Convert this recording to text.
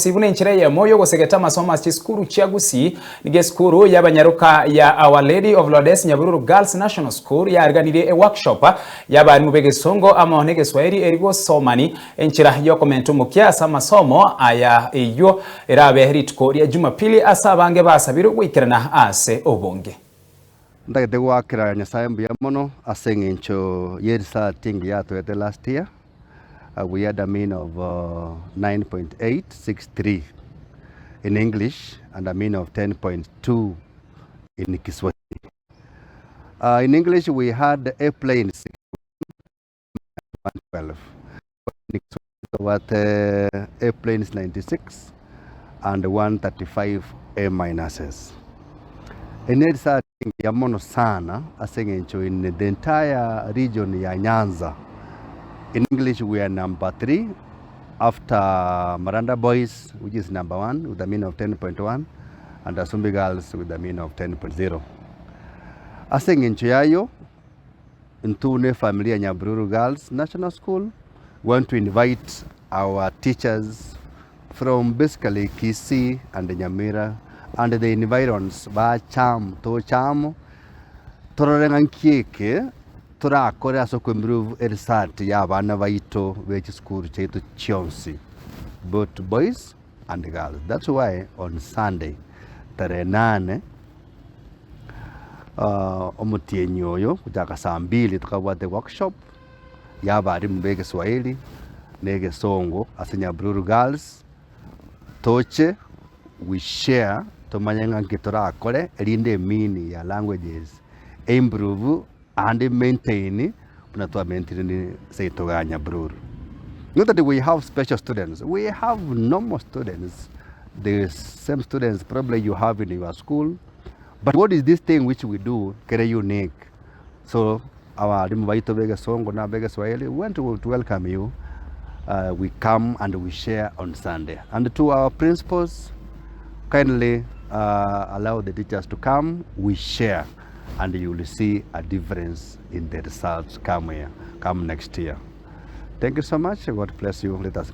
Gusii buna enchera eyemo y'ogosegeta amasomo ase chisukuru chia Gusii. Nigo esukuru y'abanyaroka ya Our Lady of Lourdes Nyabururu Girls National School yaariganirie eworkshop y'abarimu b'egesongo amo n'egeswahili eri gosomani enchera y'okomenta omokia ase amasomo aya eyio erabe rituko ria Jumapili ase abange basabirwe goikerana ase obonge. Ntagete goakera Nyasae mbuya mono ase eng'encho ye result engiya atoete last year, we had a mean of 9.863 in English and a mean of 10.2 in Kiswahili. In English we had A plain 112, in Kiswahili tobwate A plains 96 and 135 A minuses. Eye nerisati engiya mono sana ase eng'encho in the entire region ya Nyanza in English we are number 3 after Maranda Boys which is number 1 with a mean of 10.1 and Asumbi Girls with a mean of 10.0. Ase eng'encho yayo Intwe ne efamiri ya Nyabururu Girls National School we want to invite our teachers from basically Kisii and Nyamira and the environs bache amo toche amo torore ng'a nki eke torakore ase oko improve eresult ya abana baito be chisukuru chiaito chionsi both boys and girls. That's why on Sunday tarehe nane Omotienyi oyo gochaka saa mbili tokabwate workshop ya abalimu ba egeswahili na egesongo ase Nyabururu Girls, toche we share tomanye ng'a nki torakore erinde emean ya languages e improve and maintain buna twa maintain seito igaa Nyabururu. Not that we have special students, we have normal students, the same students probably you have in your school, But what is this thing which we do kere unique? So abalimu baito b'egesongo na ab'egeswahili we want to, to welcome you. We come and we share on Sunday. And to our principals, kindly allow the teachers to come, we share, and you will see a difference in the results come here, come next year. Thank you so much. God bless you. Let us